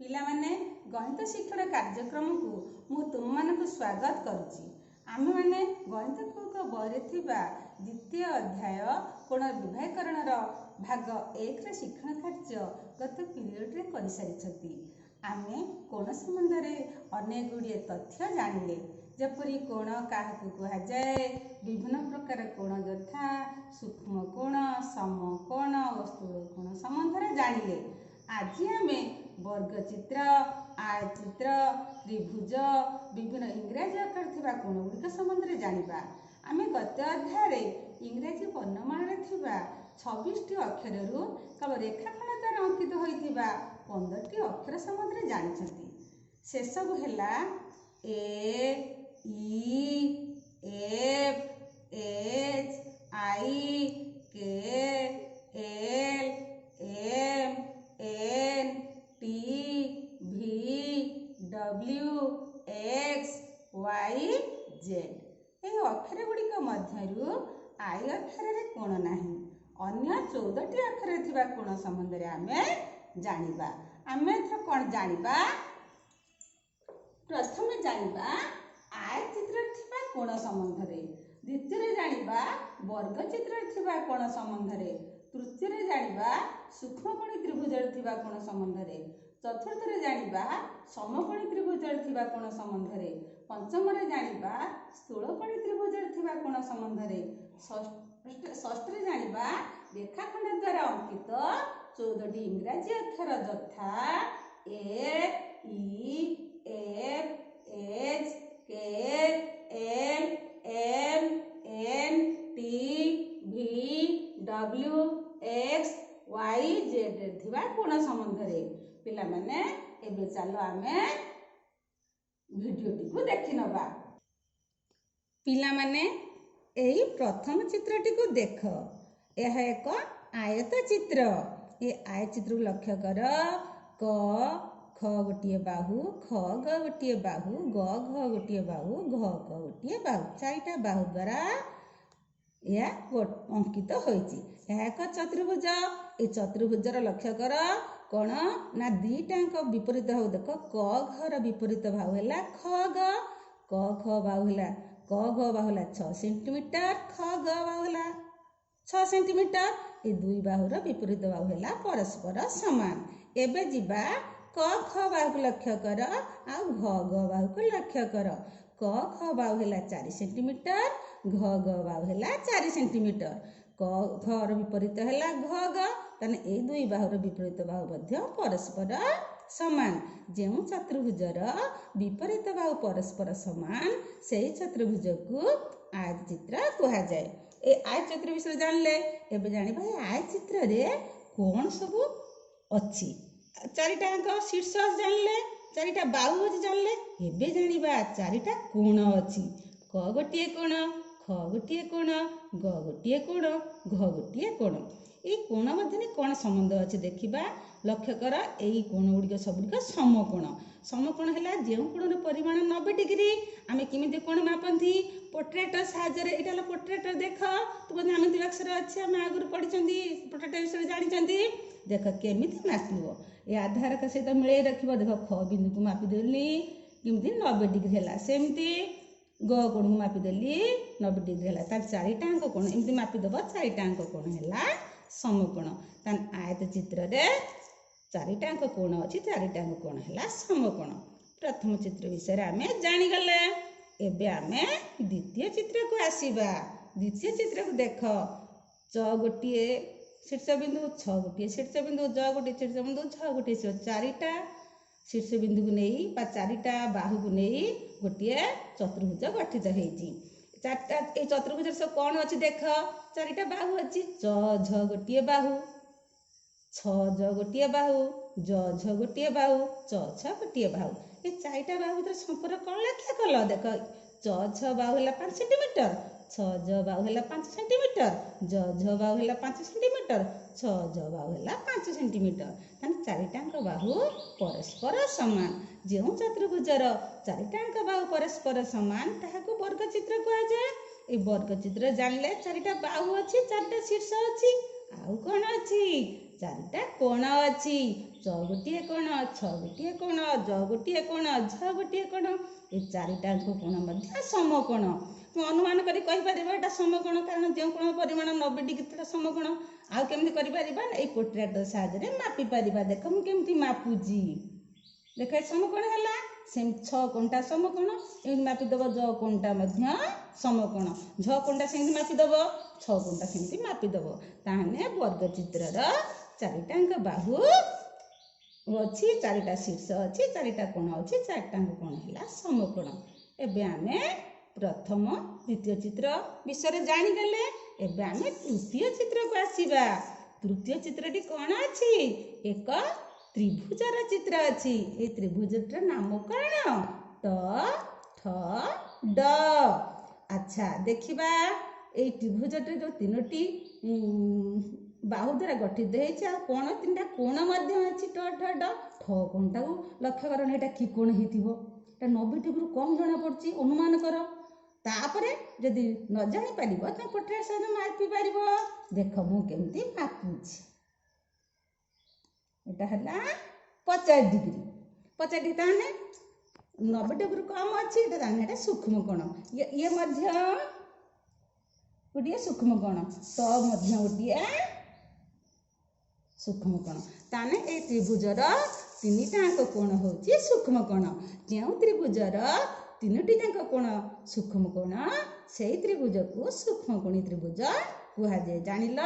ପିଲାମାନେ, ଗଣିତ ଶିକ୍ଷଣ କାର୍ଯ୍ୟକ୍ରମକୁ ମୁଁ ତୁମମାନଙ୍କୁ ସ୍ୱାଗତ କରୁଛି। ଆମେମାନେ ଗଣିତ କୋକ ବହିରେ ଥିବା ଦ୍ୱିତୀୟ ଅଧ୍ୟାୟ କୋଣ ବିଭାଗୀକରଣର ଭାଗ 1ର ଶିକ୍ଷଣ କାର୍ଯ୍ୟ ଗତ ପିରିୟଡ଼ରେ କରିସାରିଛନ୍ତି। ଆମେ କୋଣ ସମ୍ବନ୍ଧରେ ଅନେକ ଗୁଡ଼ିଏ ତଥ୍ୟ ଜାଣିଲେ, ଯେପରି କୋଣ କାହାକୁ କୁହାଯାଏ, ବିଭିନ୍ନ ପ୍ରକାର କୋଣ ଯଥା ସୂକ୍ଷ୍ମ କୋଣ, ସମକୋଣ ଓ ସ୍ଥୂଳ କୋଣ ସମ୍ବନ୍ଧରେ ଜାଣିଲେ। ଆଜି ଆମେ ବର୍ଗଚିତ୍ର, ଆୟଚିତ୍ର, ତ୍ରିଭୁଜ, ବିଭିନ୍ନ ଇଂରାଜୀ ଅକ୍ଷର ଥିବା କୋଣ ଗୁଡ଼ିକ ସମ୍ବନ୍ଧରେ ଜାଣିବା। ଆମେ ଗତ ଅଧ୍ୟାୟରେ ଇଂରାଜୀ ବର୍ଣ୍ଣମାଳାରେ ଥିବା 26ଟି ଅକ୍ଷରରୁ କେବଳ ରେଖାଖଣ୍ଡ ଦ୍ୱାରା ଅଙ୍କିତ ହୋଇଥିବା 15ଟି ଅକ୍ଷର ସମ୍ବନ୍ଧରେ ଜାଣିଛନ୍ତି। ସେସବୁ ହେଲା A, E, F, H, I, K, L, M, N, T, V, W, X, Y, Z। ଏହି ଅକ୍ଷର ଗୁଡ଼ିକ ମଧ୍ୟରୁ I ଅକ୍ଷରରେ କୋଣ ନାହିଁ। ଅନ୍ୟ 14ଟି ଅକ୍ଷରରେ ଥିବା କୋଣ ସମ୍ବନ୍ଧରେ ଆମେ ଜାଣିବା। ଆମେ ଏଥର କ'ଣ ଜାଣିବା? ପ୍ରଥମେ ଜାଣିବା ଆୟଚିତ୍ରରେ ଥିବା କୋଣ ସମ୍ବନ୍ଧରେ, ଦ୍ୱିତୀୟରେ ଜାଣିବା ବର୍ଗଚିତ୍ରରେ ଥିବା କୋଣ ସମ୍ବନ୍ଧରେ, ତୃତୀୟରେ ଜାଣିବା ସୂକ୍ଷ୍ମକୋଣୀ ତ୍ରିଭୁଜରେ ଥିବା କୋଣ ସମ୍ବନ୍ଧରେ, ଚତୁର୍ଥରେ ଜାଣିବା ସମକୋଣୀ ତ୍ରିଭୁଜରେ ଥିବା କୋଣ ସମ୍ବନ୍ଧରେ, ପଞ୍ଚମରେ ଜାଣିବା ସ୍ଥୂଳକୋଣୀ ତ୍ରିଭୁଜରେ ଥିବା କୋଣ ସମ୍ବନ୍ଧରେ, ଷଷ୍ଠରେ ଜାଣିବା ରେଖାଖଣ୍ଡ ଦ୍ୱାରା ଅଙ୍କିତ 14ଟି ଇଂରାଜୀ ଅକ୍ଷର ଯଥା A, E, F, H, K, L, M, N, T, V, W, X, Y, Z ଥିବା କୋଣ ସମ୍ବନ୍ଧରେ। ପିଲାମାନେ, ଏବେ ଚାଲ ଆମେ ଭିଡ଼ିଓଟିକୁ ଦେଖିନେବା। ପିଲାମାନେ, ଏଇ ପ୍ରଥମ ଚିତ୍ରଟିକୁ ଦେଖ। ଏହା ଏକ ଆୟତ ଚିତ୍ର। ଏ ଆୟତ ଚିତ୍ରକୁ ଲକ୍ଷ୍ୟ କର। କ ଖ ଗୋଟିଏ ବାହୁ, ଖ ଗ ଗୋଟିଏ ବାହୁ, ଗ ଘ ଗୋଟିଏ ବାହୁ, ଘ କ ଗୋଟିଏ ବାହୁ, ଚାରିଟା ବାହୁ ଦ୍ୱାରା ଏହା ଅଙ୍କିତ ହୋଇଛି। ଏହା ଏକ ଚତୁର୍ଭୁଜ। ଏ ଚତୁର୍ଭୁଜର ଲକ୍ଷ୍ୟ କର, କ'ଣ ନା ଦିଟାଙ୍କ ବିପରୀତ ବାହୁ ଦେଖ। କ ଘର ବିପରୀତ ବାହୁ ହେଲା ଖ ଗ। କ ଖ ବାହୁ ହେଲା, କ ଘ ବାହୁ ହେଲା 6 ସେଣ୍ଟିମିଟର, ଖ ଗ ବାହୁ ହେଲା 6 ସେଣ୍ଟିମିଟର। ଏ ଦୁଇ ବାହୁର ବିପରୀତ ବାହୁ ହେଲା ପରସ୍ପର ସମାନ। ଏବେ ଯିବା କ ଖ ବାହୁକୁ ଲକ୍ଷ୍ୟ କର ଆଉ ଘ ଗ ବାହୁକୁ ଲକ୍ଷ୍ୟ କର। କ ଖ ବାହୁ ହେଲା 4 ସେଣ୍ଟିମିଟର, ଘ ଗ ବାହୁ ହେଲା 4 ସେଣ୍ଟିମିଟର। କ ଘର ବିପରୀତ ହେଲା ଘ ଗ। ତାହେଲେ ଏଇ ଦୁଇ ବାହୁର ବିପରୀତ ବାହୁ ମଧ୍ୟ ପରସ୍ପର ସମାନ। ଯେଉଁ ଚତୁର୍ଭୁଜର ବିପରୀତ ବାହୁ ପରସ୍ପର ସମାନ, ସେଇ ଚତୁର୍ଭୁଜକୁ ଆୟତଚିତ୍ର କୁହାଯାଏ। ଏ ଆୟତଚିତ୍ର ବିଷୟରେ ଜାଣିଲେ। ଏବେ ଜାଣିବା ଏ ଆୟତଚିତ୍ରରେ କ'ଣ ସବୁ ଅଛି। ଚାରିଟାଙ୍କ ଶୀର୍ଷ ଜାଣିଲେ, ଚାରିଟା ବାହୁ ଅଛି ଜାଣିଲେ। ଏବେ ଜାଣିବା ଚାରିଟା କୋଣ ଅଛି। କ ଗୋଟିଏ କୋଣ, ଖ ଗୋଟିଏ କୋଣ, ଗ ଗୋଟିଏ କୋଣ, ଘ ଗୋଟିଏ କୋଣ। ଏଇ କୋଣ ମଧ୍ୟରେ କ'ଣ ସମ୍ବନ୍ଧ ଅଛି ଦେଖିବା। ଲକ୍ଷ୍ୟ କର, ଏଇ କୋଣ ଗୁଡ଼ିକ ସବୁଗୁଡ଼ିକ ସମକୋଣ। ସମକୋଣ ହେଲା ଯେଉଁ କୋଣର ପରିମାଣ 90 ଡିଗ୍ରୀ। ଆମେ କେମିତି କୋଣ ମାପନ୍ତି? ପୋଟ୍ରାକ୍ଟର ସାହାଯ୍ୟରେ। ଏଇଟା ହେଲା ପୋଟ୍ରାକ୍ଟର। ଦେଖ, ତୁମ ଜ୍ୟାମିତି ବାକ୍ସରେ ଅଛି, ଆମେ ଆଗରୁ ପଢ଼ିଛନ୍ତି, ପୋଟ୍ରାକ୍ଟର ବିଷୟରେ ଜାଣିଛନ୍ତି। ଦେଖ କେମିତି ମାପିବ। ଏ ଆଧାରକ ସହିତ ମିଳେଇ ରଖିବ। ଦେଖ, ଖ ବିନ୍ଦୁକୁ ମାପିଦେଲି, କେମିତି 90 ଡିଗ୍ରୀ ହେଲା। ସେମିତି ଗ କୋଣକୁ ମାପିଦେଲି, 90 ଡିଗ୍ରୀ ହେଲା। ତାର ଚାରିଟାଙ୍କ କୋଣ ଏମିତି ମାପିଦେବ, ଚାରିଟାଙ୍କ କୋଣ ହେଲା ସମକୋଣ। ତାହେଲେ ଆୟତ ଚିତ୍ରରେ ଚାରିଟାଙ୍କ କୋଣ ଅଛି, ଚାରିଟାଙ୍କ କୋଣ ହେଲା ସମକୋଣ। ପ୍ରଥମ ଚିତ୍ର ବିଷୟରେ ଆମେ ଜାଣିଗଲେ। ଏବେ ଆମେ ଦ୍ୱିତୀୟ ଚିତ୍ରକୁ ଆସିବା। ଦ୍ୱିତୀୟ ଚିତ୍ରକୁ ଦେଖ। ଚ ଗୋଟିଏ ଶୀର୍ଷବିନ୍ଦୁ, ଛ ଗୋଟିଏ ଶୀର୍ଷବିନ୍ଦୁ, ଜ ଗୋଟିଏ ଶୀର୍ଷବିନ୍ଦୁ, ଝ ଗୋଟିଏ ଶୀର୍ଷ, ଚାରିଟା ଶୀର୍ଷବିନ୍ଦୁକୁ ନେଇ ବା ଚାରିଟା ବାହୁକୁ ନେଇ ଗୋଟିଏ ଚତୁର୍ଭୁଜ ଗଠିତ ହେଇଛି। ଚାରିଟା ଏଇ ଚତୁର୍ଭୁଜରେ ସବୁ କ'ଣ ଅଛି ଦେଖ। ଚାରିଟା ବାହୁ ଅଛି। ଚ ଝ ଗୋଟିଏ ବାହୁ, ଛ ଜ ଗୋଟିଏ ବାହୁ, ଜ ଝ ଗୋଟିଏ ବାହୁ, ଚ ଛ ଗୋଟିଏ ବାହୁ। ଏ ଚାରିଟା ବାହୁ ଭିତରେ ସମ୍ପର୍କ କ'ଣ ଲକ୍ଷ୍ୟ କଲ? ଦେଖ, ଚ ଛ ବାହୁ ହେଲା 5 ସେଣ୍ଟିମିଟର, ଛ ଜ ବାହୁ ହେଲା 5 ସେଣ୍ଟିମିଟର, ଜ ଝ ବାହୁ ହେଲା 5 ସେଣ୍ଟିମିଟର, ଛ ଜ ବାହୁ ହେଲା 5 ସେଣ୍ଟିମିଟର। ତାହେଲେ ଚାରିଟାଙ୍କ ବାହୁ ପରସ୍ପର ସମାନ। ଯେଉଁ ଚତୁର୍ଭୁଜର ଚାରିଟାଙ୍କ ବାହୁ ପରସ୍ପର ସମାନ, ତାହାକୁ ବର୍ଗଚିତ୍ର କୁହାଯାଏ। ଏଇ ବର୍ଗଚିତ୍ର ଜାଣିଲେ, ଚାରିଟା ବାହୁ ଅଛି, ଚାରିଟା ଶୀର୍ଷ ଅଛି, ଆଉ କ'ଣ ଅଛି? ଚାରିଟା କୋଣ ଅଛି। ଚ ଗୋଟିଏ କୋଣ, ଛ ଗୋଟିଏ କୋଣ, ଜ ଗୋଟିଏ କୋଣ, ଝ ଗୋଟିଏ କୋଣ। ଏ ଚାରିଟାଙ୍କ କୋଣ ମଧ୍ୟ ସମକୋଣ। ତୁମେ ଅନୁମାନ କରି କହିପାରିବ ଏଇଟା ସମକୋଣ, କାରଣ ଯେଉଁ କୋଣ ପରିମାଣ 90 ଡିଗ୍ରୀ ସେଟା ସମକୋଣ। ଆଉ କେମିତି କରିପାରିବା? ଏଇ ପ୍ରୋଟ୍ରାକ୍ଟର ସାହାଯ୍ୟରେ ମାପି ପାରିବା। ଦେଖ ମୁଁ କେମିତି ମାପୁଛି। ଦେଖ, ଏ ସମକୋଣ ହେଲା। ସେମିତି ଛଅ କୋଣଟା ସମକୋଣ, ଏମିତି ମାପିଦେବ। ଜ କୋଣଟା ମଧ୍ୟ ସମକୋଣ। ଝ କୋଣଟା ସେମିତି ମାପିଦେବ, ଛଅ କୋଣଟା ସେମିତି ମାପିଦେବ। ତାହେଲେ ବର୍ଗଚିତ୍ରର ଚାରିଟାଙ୍କ ବାହୁ ଅଛି, ଚାରିଟା ଶୀର୍ଷ ଅଛି, ଚାରିଟା କୋଣ ଅଛି, ଚାରିଟାଙ୍କ କୋଣ ହେଲା ସମକୋଣ। ଏବେ ଆମେ ପ୍ରଥମ ଦ୍ୱିତୀୟ ଚିତ୍ର ବିଷୟରେ ଜାଣିଗଲେ। ଏବେ ଆମେ ତୃତୀୟ ଚିତ୍ରକୁ ଆସିବା। ତୃତୀୟ ଚିତ୍ରଟି କ'ଣ ଅଛି? ଏକ ତ୍ରିଭୁଜର ଚିତ୍ର ଅଛି। ଏଇ ତ୍ରିଭୁଜଟିର ନାମ କ'ଣ? ଟ ଠ ଡ। ଆଚ୍ଛା, ଦେଖିବା ଏଇ ତ୍ରିଭୁଜଟିରେ ଯେଉଁ ତିନୋଟି ବାହୁ ଦ୍ୱାରା ଗଠିତ ହେଇଛି ଆଉ କ'ଣ ତିନିଟା କୋଣ ମଧ୍ୟ ଅଛି, ଟ ଠ ଡ। ଠ କୋଣଟାକୁ ଲକ୍ଷ୍ୟ କରନି, ଏଇଟା କି କୋଣ ହେଇଥିବ? ଏଇଟା 90 ଡିଗ୍ରୀରୁ କମ୍ ଜଣାପଡ଼ୁଛି, ଅନୁମାନ କର। ତାପରେ ଯଦି ନ ଜାଣିପାରିବ, ତମେ ପୋଟ୍ରାକ୍ଟର ସାହାଯ୍ୟରେ ମାପି ପାରିବ। ଦେଖ ମୁଁ କେମିତି ମାପୁଛି। ଏଇଟା ହେଲା 50 ଡିଗ୍ରୀ। 50 ଡିଗ୍ରୀ ତାହେଲେ 90 ଡିଗ୍ରୀରୁ କମ୍ ଅଛି ଏଇଟା, ତାହେଲେ ଏଇଟା ସୂକ୍ଷ୍ମ କୋଣ। ଇଏ ମଧ୍ୟ ଗୋଟିଏ ସୂକ୍ଷ୍ମ କୋଣ, ତ ମଧ୍ୟ ଗୋଟିଏ ସୂକ୍ଷ୍ମ କୋଣ। ତାହେଲେ ଏଇ ତ୍ରିଭୁଜର ତିନିଟା ଯାକ କୋଣ ହେଉଛି ସୂକ୍ଷ୍ମ କୋଣ। ଯେଉଁ ତ୍ରିଭୁଜର ତିନୋଟି ଯାକ କୋଣ ସୂକ୍ଷ୍ମ କୋଣ, ସେଇ ତ୍ରିଭୁଜକୁ ସୂକ୍ଷ୍ମକୋଣୀ ତ୍ରିଭୁଜ କୁହାଯାଏ। ଜାଣିଲ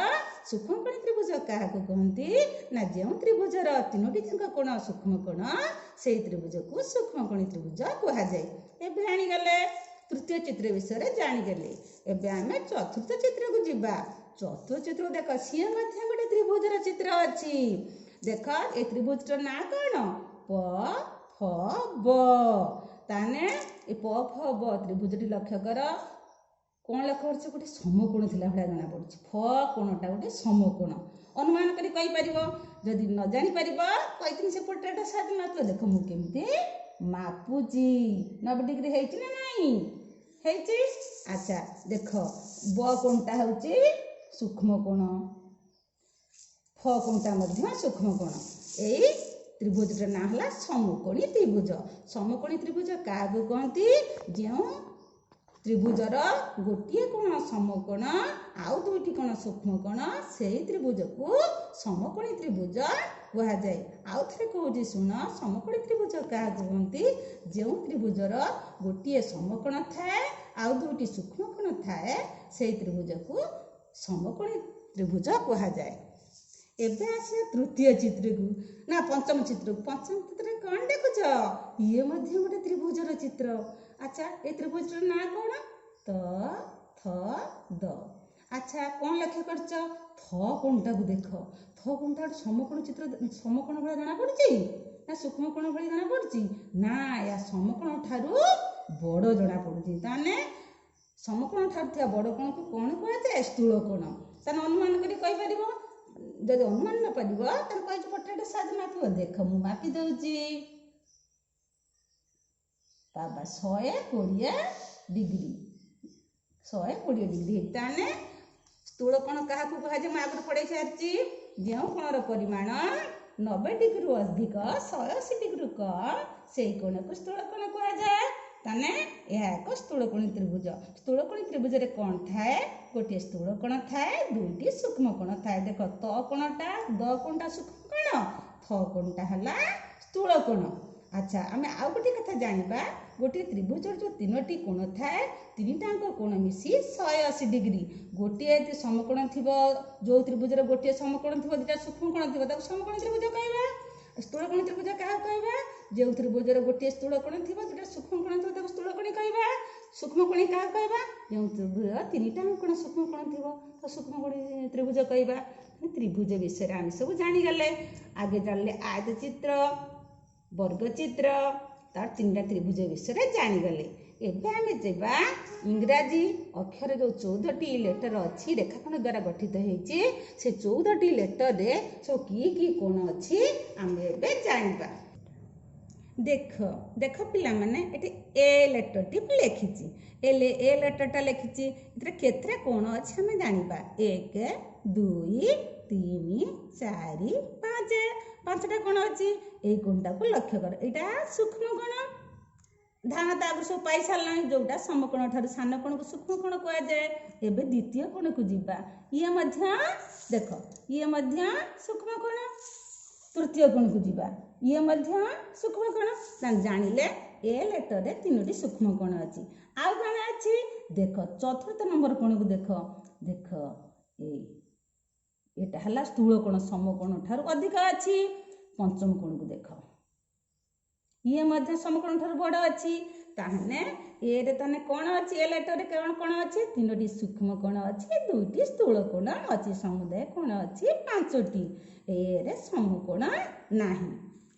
ସୂକ୍ଷ୍ମକୋଣୀ ତ୍ରିଭୁଜ କାହାକୁ କୁହନ୍ତି? ନା, ଯେଉଁ ତ୍ରିଭୁଜର ତିନୋଟି ଯାକ କୋଣ ସୂକ୍ଷ୍ମ କୋଣ, ସେଇ ତ୍ରିଭୁଜକୁ ସୂକ୍ଷ୍ମକୋଣୀ ତ୍ରିଭୁଜ କୁହାଯାଏ। ଏବେ ଜାଣିଗଲେ, ତୃତୀୟ ଚିତ୍ର ବିଷୟରେ ଜାଣିଗଲେ। ଏବେ ଆମେ ଚତୁର୍ଥ ଚିତ୍ରକୁ ଯିବା। ଚତୁର୍ଥ ଚିତ୍ର ଦେଖ, ସିଏ ମଧ୍ୟ ଗୋଟେ ତ୍ରିଭୁଜର ଚିତ୍ର ଅଛି। ଦେଖ, ଏ ତ୍ରିଭୁଜର ନାଁ କ'ଣ? ପ ଫ ବ। ତାହେଲେ ଏ ପ ଫ ବ ତ୍ରିଭୁଜଟି ଲକ୍ଷ୍ୟ କର। କ'ଣ ଲକ୍ଷ୍ୟ କରୁଛ? ଗୋଟେ ସମକୋଣ ଥିଲା ଭଳିଆ ଜଣାପଡ଼ୁଛି। ଫ କୋଣଟା ଗୋଟେ ସମକୋଣ, ଅନୁମାନ କରି କହିପାରିବ। ଯଦି ନ ଜାଣିପାରିବ, କହିଥିଲି ସେ ପୋଟ୍ରାକ୍ଟର ସାହାଯ୍ୟରେ ମାପିବ। ଦେଖ ମୁଁ କେମିତି ମାପୁଛି। 90 ଡିଗ୍ରୀ ହେଇଛି ନା ନାହିଁ? ହେଇଛି। ଆଚ୍ଛା, ଦେଖ, ବ କୋଣଟା ହେଉଛି ସୂକ୍ଷ୍ମ କୋଣ, ଫ କୋଣଟା ମଧ୍ୟ ସୂକ୍ଷ୍ମ କୋଣ। ଏଇ ତ୍ରିଭୁଜର ନାଁ ହେଲା ସମକୋଣୀ ତ୍ରିଭୁଜ। ସମକୋଣୀ ତ୍ରିଭୁଜ କାହାକୁ କହନ୍ତି? ଯେଉଁ ତ୍ରିଭୁଜର ଗୋଟିଏ କୋଣ ସମକୋଣ ଆଉ ଦୁଇଟି କୋଣ ସୂକ୍ଷ୍ମ କୋଣ, ସେଇ ତ୍ରିଭୁଜକୁ ସମକୋଣୀ ତ୍ରିଭୁଜ କୁହାଯାଏ। ଆଉ ଥରେ କହୁଛି ଶୁଣ, ସମକୋଣୀ ତ୍ରିଭୁଜ କାହାକୁ କୁହନ୍ତି? ଯେଉଁ ତ୍ରିଭୁଜର ଗୋଟିଏ ସମକୋଣ ଥାଏ ଆଉ ଦୁଇଟି ସୂକ୍ଷ୍ମ କୋଣ ଥାଏ, ସେଇ ତ୍ରିଭୁଜକୁ ସମକୋଣୀ ତ୍ରିଭୁଜ କୁହାଯାଏ। ଏବେ ଆସିବା ତୃତୀୟ ଚିତ୍ରକୁ, ନା ପଞ୍ଚମ ଚିତ୍ରକୁ। ପଞ୍ଚମ ଚିତ୍ରରେ କ'ଣ ଦେଖୁଛ? ଇଏ ମଧ୍ୟ ଗୋଟେ ତ୍ରିଭୁଜର ଚିତ୍ର। ଆଚ୍ଛା, ଏ ତ୍ରିଭୁଜର ନାଁ କ'ଣ? ତ ଥ ଦ। ଆଚ୍ଛା, କ'ଣ ଲକ୍ଷ୍ୟ କରିଛ? ଥ କୋଣଟାକୁ ଦେଖ। ଥ କୋଣଟା ଗୋଟେ ସମକୋଣ ଚିତ୍ର, ସମକୋଣ ଭଳିଆ ଜଣାପଡ଼ୁଛି ନା ସୂକ୍ଷ୍ମ କୋଣ ଭଳି ଜଣାପଡ଼ୁଛି? ନା, ଏହା ସମକୋଣ ଠାରୁ ବଡ଼ ଜଣାପଡ଼ୁଛି। ତାହେଲେ ସମକୋଣ ଠାରୁ ଥିବା ବଡ଼ କୋଣକୁ କ'ଣ କୁହାଯାଏ? ସ୍ଥୂଳ କୋଣ। ତାହେଲେ ଅନୁମାନ କରି କହିପାରିବ। ଯଦି ଅନୁମାନ ନ ପାରିବ, ତାହେଲେ କହିଛି ପୋଟ୍ରାକ୍ଟର ସାହାଯ୍ୟରେ ମାପିବ। ଦେଖ ମୁଁ ମାପି ଦେଉଛି। ବାବା, 120 ଡିଗ୍ରୀ, 120 ଡିଗ୍ରୀ। ତାହେଲେ ସ୍ଥୂଳ କୋଣ କାହାକୁ କୁହାଯାଏ? ମୁଁ ଆଗରୁ ପଢ଼େଇ ସାରିଛି। ଯେଉଁ କୋଣର ପରିମାଣ 90 ଡିଗ୍ରୀରୁ ଅଧିକ, 180 ଡିଗ୍ରୀରୁ କମ୍, ସେଇ କୋଣକୁ ସ୍ଥୂଳ କୋଣ କୁହାଯାଏ। ତାହେଲେ ଏହା ଏକ ସ୍ଥୂଳକୋଣୀ ତ୍ରିଭୁଜ। ସ୍ଥୂଳକୋଣୀ ତ୍ରିଭୁଜରେ କ'ଣ ଥାଏ? ଗୋଟିଏ ସ୍ଥୂଳ କୋଣ ଥାଏ, ଦୁଇଟି ସୂକ୍ଷ୍ମ କୋଣ ଥାଏ। ଦେଖ, ତ କୋଣଟା, ଦ କୋଣଟା ସୂକ୍ଷ୍ମ କୋଣ, ଥ କୋଣଟା ହେଲା ସ୍ଥୂଳ କୋଣ। ଆଚ୍ଛା, ଆମେ ଆଉ ଗୋଟିଏ କଥା ଜାଣିବା। ଗୋଟିଏ ତ୍ରିଭୁଜର ଯେଉଁ ତିନୋଟି କୋଣ ଥାଏ, ତିନିଟାଙ୍କ କୋଣ ମିଶି 180 ଡିଗ୍ରୀ। ଗୋଟିଏ ଯଦି ସମକୋଣ ଥିବ, ଯେଉଁ ତ୍ରିଭୁଜର ଗୋଟିଏ ସମକୋଣ ଥିବ, ଦୁଇଟା ସୂକ୍ଷ୍ମ କୋଣ ଥିବ, ତାକୁ ସମକୋଣ ତ୍ରିଭୁଜ କହିବା। ସ୍ଥୂଳକୋଣୀ ତ୍ରିଭୁଜ କାହାକୁ କହିବା? ଯେଉଁ ତ୍ରିଭୁଜର ଗୋଟିଏ ସ୍ଥୂଳ କୋଣ ଥିବ, ଦୁଇଟା ସୂକ୍ଷ୍ମ କୋଣ ଥିବ, ତାକୁ ସ୍ଥୂଳକୋଣୀ କହିବା। ସୂକ୍ଷ୍ମକୋଣୀ କାହାକୁ କହିବା? ଯେଉଁ ତ୍ରିଭୁଜର ତିନିଟା କୋଣ ସୂକ୍ଷ୍ମ କୋଣ ଥିବ, ତ ସୂକ୍ଷ୍ମକୋଣୀ ତ୍ରିଭୁଜ କହିବା। ତ୍ରିଭୁଜ ବିଷୟରେ ଆମେ ସବୁ ଜାଣିଗଲେ। ଆଗେ ଜାଣିଲେ ଆୟତ ଚିତ୍ର, ବର୍ଗ ଚିତ୍ର, ତାର ତିନିଟା ତ୍ରିଭୁଜ ବିଷୟରେ ଜାଣିଗଲେ। ଏବେ ଆମେ ଯିବା ଇଂରାଜୀ ଅକ୍ଷର ଯେଉଁ 14ଟି ଲେଟର ଅଛି, ରେଖାଖଣ୍ଡ ଦ୍ୱାରା ଗଠିତ ହେଇଛି, ସେ 14ଟି ଲେଟରରେ ସବୁ କି କି କୋଣ ଅଛି ଆମେ ଏବେ ଜାଣିବା। ଦେଖ ଦେଖ ପିଲାମାନେ, ଏଠି ଏ ଲେଟରଟି ମୁଁ ଲେଖିଛି। ଏ ଲେଟରଟା ଲେଖିଛି, ଏଥିରେ କେତେଟା କୋଣ ଅଛି ଆମେ ଜାଣିବା। 1, 2, 3 4 5, 5ଟା କୋଣ ଅଛି। ଏଇ କୋଣଟାକୁ ଲକ୍ଷ୍ୟ କର, ଏଇଟା ସୂକ୍ଷ୍ମ କୋଣ। ଧାରଣା ତ ଆଗରୁ ସବୁ ପାଇସାରିଲାଣି, ଯେଉଁଟା ସମକୋଣ ଠାରୁ ସାନ କୋଣକୁ ସୂକ୍ଷ୍ମ କୋଣ କୁହାଯାଏ। ଏବେ ଦ୍ୱିତୀୟ କୋଣକୁ ଯିବା। ଇଏ ମଧ୍ୟ ଦେଖ, ଇଏ ମଧ୍ୟ ସୂକ୍ଷ୍ମ କୋଣ। ତୃତୀୟ କୋଣକୁ ଯିବା, ଇଏ ମଧ୍ୟ ସୂକ୍ଷ୍ମ କୋଣ। ଜାଣିଲେ ଏ ଲେଟରରେ 3ଟି ସୂକ୍ଷ୍ମ କୋଣ ଅଛି। ଆଉ କ'ଣ ଅଛି ଦେଖ, ଚତୁର୍ଥ ନମ୍ବର କୋଣକୁ ଦେଖ। ଦେଖ, ଏଇ ଏଇଟା ହେଲା ସ୍ଥୂଳ କୋଣ, ସମକୋଣ ଠାରୁ ଅଧିକ ଅଛି। ପଞ୍ଚମ କୋଣକୁ ଦେଖ, ଇଏ ମଧ୍ୟ ସମକୋଣ ଠାରୁ ବଡ଼ ଅଛି। ତାହେଲେ ଏରେ ତାହେଲେ କ'ଣ ଅଛି? ଏ ଲେଟରରେ କ'ଣ କ'ଣ ଅଛି? 3ଟି ସୂକ୍ଷ୍ମ କୋଣ ଅଛି, 2ଟି ସ୍ଥୂଳ କୋଣ ଅଛି, ସମୁଦାୟ କୋଣ ଅଛି 5ଟି। ଏରେ ସମକୋଣ ନାହିଁ।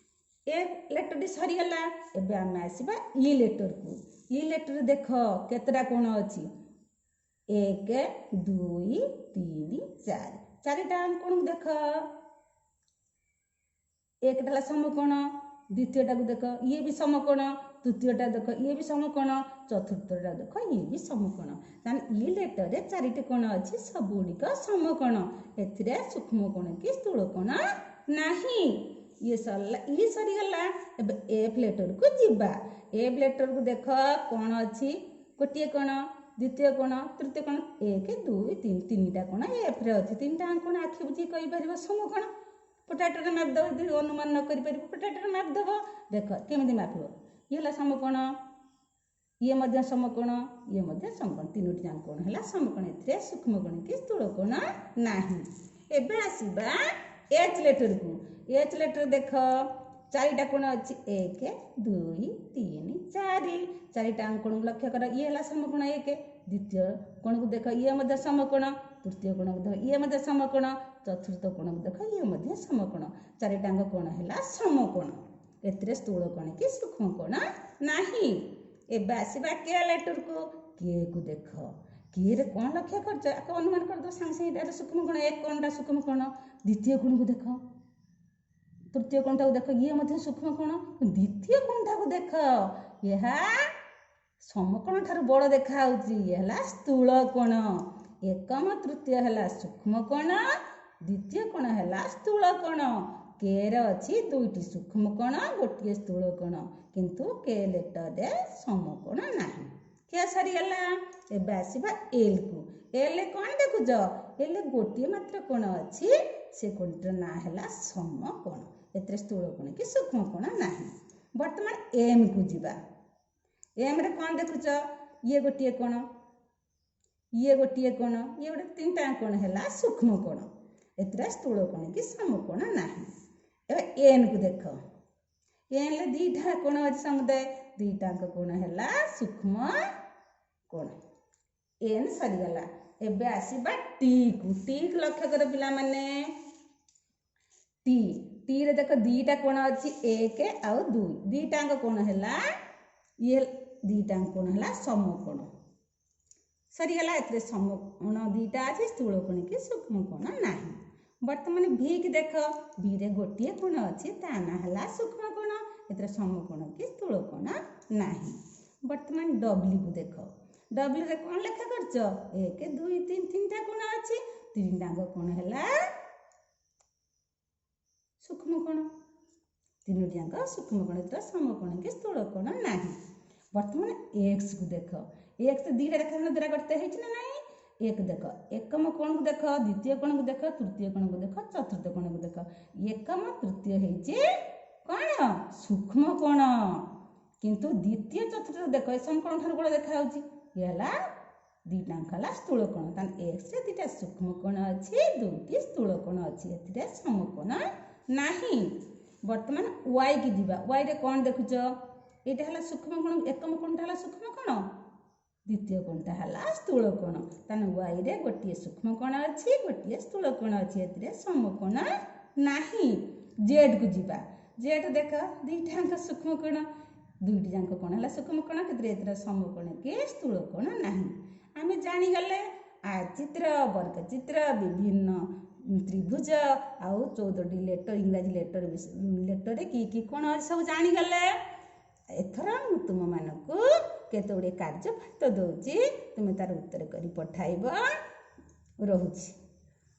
ଏ ଲେଟରଟି ସରିଗଲା। ଏବେ ଆମେ ଆସିବା ଇ ଲେଟରକୁ। ଇ ଲେଟର ଦେଖ କେତେଟା କୋଣ ଅଛି? 1 2 3 4, 4ଟା କୋଣକୁ ଦେଖ। ଏକଟା ହେଲା ସମକୋଣ, ଦ୍ୱିତୀୟଟାକୁ ଦେଖ ଇଏ ବି ସମକୋଣ, ତୃତୀୟଟା ଦେଖ ଇଏ ବି ସମକୋଣ, ଚତୁର୍ଥଟା ଦେଖ ଇଏ ବି ସମକୋଣ। ତାହେଲେ ଇ ଲେଟରରେ 4ଟି କୋଣ ଅଛି, ସବୁଗୁଡ଼ିକ ସମକୋଣ। ଏଥିରେ ସୂକ୍ଷ୍ମ କୋଣ କି ସ୍ଥୂଳ କୋଣ ନାହିଁ। ଇଏ ସରିଲା, ଇ ସରିଗଲା। ଏବେ ଏଫ୍ ଲେଟରକୁ ଯିବା। ଏଫ୍ ଲେଟରକୁ ଦେଖ କ'ଣ ଅଛି? ଗୋଟିଏ କୋଣ, ଦ୍ୱିତୀୟ କୋଣ, ତୃତୀୟ କୋଣ, 1 2 3, 3ଟା କୋଣ ଏଫ୍ରେ ଅଛି। 3ଟା କୋଣ ଆଖି ବୁଝିକି କହିପାରିବ ସମକୋଣ। ପୋଟାଟୋରେ ମାପିଦେବ, ଯଦି ଅନୁମାନ ନ କରିପାରିବ ପୋଟାଟୋରେ ମାପିଦେବ। ଦେଖ କେମିତି ମାପିବ। ଇଏ ହେଲା ସମକୋଣ, ଇଏ ମଧ୍ୟ ସମକୋଣ, ଇଏ ମଧ୍ୟ ସମକୋଣ। 3ଟି ଯାକ କୋଣ ହେଲା ସମକୋଣ। ଏଥିରେ ସୂକ୍ଷ୍ମ କୋଣ କି ସ୍ଥୂଳ କୋଣ ନାହିଁ। ଏବେ ଆସିବା ଏଚ୍ ଲେଟରକୁ। ଏଚ୍ ଲେଟର ଦେଖ 4ଟା କୋଣ ଅଛି, 1 2 3 4। 4ଟା କୋଣକୁ ଲକ୍ଷ୍ୟ କର। ଇଏ ହେଲା ସମକୋଣ 1, ଦ୍ୱିତୀୟ କୋଣକୁ ଦେଖ ଇଏ ମଧ୍ୟ ସମକୋଣ, ତୃତୀୟ କୋଣକୁ ଦେଖ ଇଏ ମଧ୍ୟ ସମକୋଣ, ଚତୁର୍ଥ କୋଣକୁ ଦେଖ ଇଏ ମଧ୍ୟ ସମକୋଣ। 4ଟାଙ୍କ କୋଣ ହେଲା ସମକୋଣ। ଏଥିରେ ସ୍ଥୂଳ କୋଣ କି ସୂକ୍ଷ୍ମ କୋଣ ନାହିଁ। ଏବେ ଆସିବା କେ ଲେଟରକୁ। କେକୁ ଦେଖ, କେରେ କ'ଣ ଲକ୍ଷ୍ୟ କରୁଛ? ଆକୁ ଅନୁମାନ କରିଦେବ ସାଙ୍ଗେ ସାଙ୍ଗେ, ଏଇଟା ସୂକ୍ଷ୍ମ କୋଣ, ଏକ କୋଣଟା ସୂକ୍ଷ୍ମ କୋଣ। ଦ୍ୱିତୀୟ କୋଣକୁ ଦେଖ, ତୃତୀୟ କୋଣଟାକୁ ଦେଖ, ଇଏ ମଧ୍ୟ ସୂକ୍ଷ୍ମ କୋଣ। ଦ୍ୱିତୀୟ କୋଣଟାକୁ ଦେଖ, ଏହା ସମକୋଣ ଠାରୁ ବଡ଼ ଦେଖାହେଉଛି, ଇଏ ହେଲା ସ୍ଥୂଳ କୋଣ। ଏକମ ତୃତୀୟ ହେଲା ସୂକ୍ଷ୍ମ କୋଣ, ଦ୍ୱିତୀୟ କୋଣ ହେଲା ସ୍ଥୂଳ କୋଣ। କେରେ ଅଛି 2ଟି ସୂକ୍ଷ୍ମ କୋଣ, ଗୋଟିଏ ସ୍ଥୂଳ କୋଣ, କିନ୍ତୁ କେ ଲେଟରରେ ସମକୋଣ ନାହିଁ। କେ ସରିଗଲା। ଏବେ ଆସିବା ଏଲ୍କୁ। ଏଲ୍ କ'ଣ ଦେଖୁଛ? ଏଲ୍ ଗୋଟିଏ ମାତ୍ର କୋଣ ଅଛି, ସେ କୋଣଟିର ନାଁ ହେଲା ସମକୋଣ। ଏଥିରେ ସ୍ଥୂଳ କୋଣ କି ସୂକ୍ଷ୍ମ କୋଣ ନାହିଁ। ବର୍ତ୍ତମାନ ଏମ୍କୁ ଯିବା। ଏମ୍ରେ କ'ଣ ଦେଖୁଛ? ଇଏ ଗୋଟିଏ କୋଣ, ଇଏ ଗୋଟିଏ କୋଣ, ଇଏ ଗୋଟେ, 3ଟା କୋଣ ହେଲା ସୂକ୍ଷ୍ମ କୋଣ। ଏଥିରେ ସ୍ଥୂଳ କୋଣ କି ସମକୋଣ ନାହିଁ। ଏବେ ଏନ୍କୁ ଦେଖ, ଏନ୍ରେ 2ଟା କୋଣ ଅଛି, ସମୁଦାୟ 2ଟାଙ୍କ କୋଣ ହେଲା ସୂକ୍ଷ୍ମ କୋଣ। ଏନ୍ ସରିଗଲା। ଏବେ ଆସିବା ଟିକୁ। ଟିକୁ ଲକ୍ଷ୍ୟ କର ପିଲାମାନେ। ଟି, ଟିରେ ଦେଖ 2ଟା କୋଣ ଅଛି, 1 ଆଉ 2। 2ଟାଙ୍କ କୋଣ ହେଲା ଇଏ, 2ଟାଙ୍କ କୋଣ ହେଲା ସମକୋଣ। ସରିଗଲା। ଏଥିରେ ସମକୋଣ 2ଟା ଅଛି, ସ୍ଥୂଳ କୋଣ କି ସୂକ୍ଷ୍ମ କୋଣ ନାହିଁ। ବର୍ତ୍ତମାନ ଭିକି ଦେଖ, ଭିରେ ଗୋଟିଏ କୋଣ ଅଛି, ତା ନାଁ ହେଲା ସୂକ୍ଷ୍ମ କୋଣ। ଏଥିରେ ସମକୋଣ କି ସ୍ଥୂଳ କୋଣ ନାହିଁ। ବର୍ତ୍ତମାନ ଡବ୍ଲ୍ୟୁକୁ ଦେଖ। ଡବ୍ଲ୍ୟୁରେ କ'ଣ ଲେଖା କରିଛ? 1 2 3, 3ଟା କୋଣ ଅଛି, 3ଟାଙ୍କ କୋଣ ହେଲା ସୂକ୍ଷ୍ମ କୋଣ। 3ଟି ଯାକ ସୂକ୍ଷ୍ମ କୋଣ, ଏଥିରେ ସମକୋଣ କି ସ୍ଥୂଳ କୋଣ ନାହିଁ। ବର୍ତ୍ତମାନ ଏକ୍ସକୁ ଦେଖ। ଏକ୍ସ 2ଟା ରେଖାଖଣ୍ଡ ଦ୍ୱାରା ଗଠିତ ହେଇଛି ନା ନାହିଁ? ଏକ ଦେଖ, ଏକମ କୋଣକୁ ଦେଖ, ଦ୍ୱିତୀୟ କୋଣକୁ ଦେଖ, ତୃତୀୟ କୋଣକୁ ଦେଖ, ଚତୁର୍ଥ କୋଣକୁ ଦେଖ। ଏକମ ତୃତୀୟ ହେଇଛି କ'ଣ? ସୂକ୍ଷ୍ମ କୋଣ। କିନ୍ତୁ ଦ୍ୱିତୀୟ ଚତୁର୍ଥ ଦେଖ, ଏ ସମକୋଣ ଠାରୁ ବଡ଼ ଦେଖାଯାଉଛି। ଇଏ ହେଲା 2ଟାଙ୍କ ହେଲା ସ୍ଥୂଳ କୋଣ। ତାହେଲେ ଏକ୍ସରେ 2ଟା ସୂକ୍ଷ୍ମ କୋଣ ଅଛି, 2ଟି ସ୍ଥୂଳ କୋଣ ଅଛି, ଏଥିରେ ସମକୋଣ ନାହିଁ। ବର୍ତ୍ତମାନ ୱାଇକି ଯିବା। ୱାଇରେ କ'ଣ ଦେଖୁଛ? ଏଇଟା ହେଲା ସୂକ୍ଷ୍ମ କୋଣ, ଏକମ କୋଣଟା ହେଲା ସୂକ୍ଷ୍ମ କୋଣ, ଦ୍ୱିତୀୟ କୋଣଟା ହେଲା ସ୍ଥୂଳ କୋଣ। ତାହେଲେ ୱାଇରେ ଗୋଟିଏ ସୂକ୍ଷ୍ମ କୋଣ ଅଛି, ଗୋଟିଏ ସ୍ଥୂଳ କୋଣ ଅଛି, ଏଥିରେ ସମକୋଣ ନାହିଁ। ଜେଡ୍କୁ ଯିବା। ଜେଡ୍ ଦେଖ 2ଟାଙ୍କ ସୂକ୍ଷ୍ମ କୋଣ, 2ଟି ଯାକ କୋଣ ହେଲା ସୂକ୍ଷ୍ମ କୋଣ, କିନ୍ତୁ ଏଥିରେ ସମକୋଣ କି ସ୍ଥୂଳ କୋଣ ନାହିଁ। ଆମେ ଜାଣିଗଲେ ଆୟଚିତ୍ର, ବର୍ଗଚିତ୍ର, ବିଭିନ୍ନ ତ୍ରିଭୁଜ ଆଉ 14ଟି ଲେଟର, ଇଂରାଜୀ ଲେଟର ଲେଟରରେ କି କି କୋଣ ଅଛି ସବୁ ଜାଣିଗଲେ। ଏଥର ମୁଁ ତୁମମାନଙ୍କୁ କେତେ ଗୁଡ଼ିଏ କାର୍ଯ୍ୟପାତ ଦେଉଛି, ତୁମେ ତାର ଉତ୍ତର କରି ପଠାଇବ। ରହୁଛି।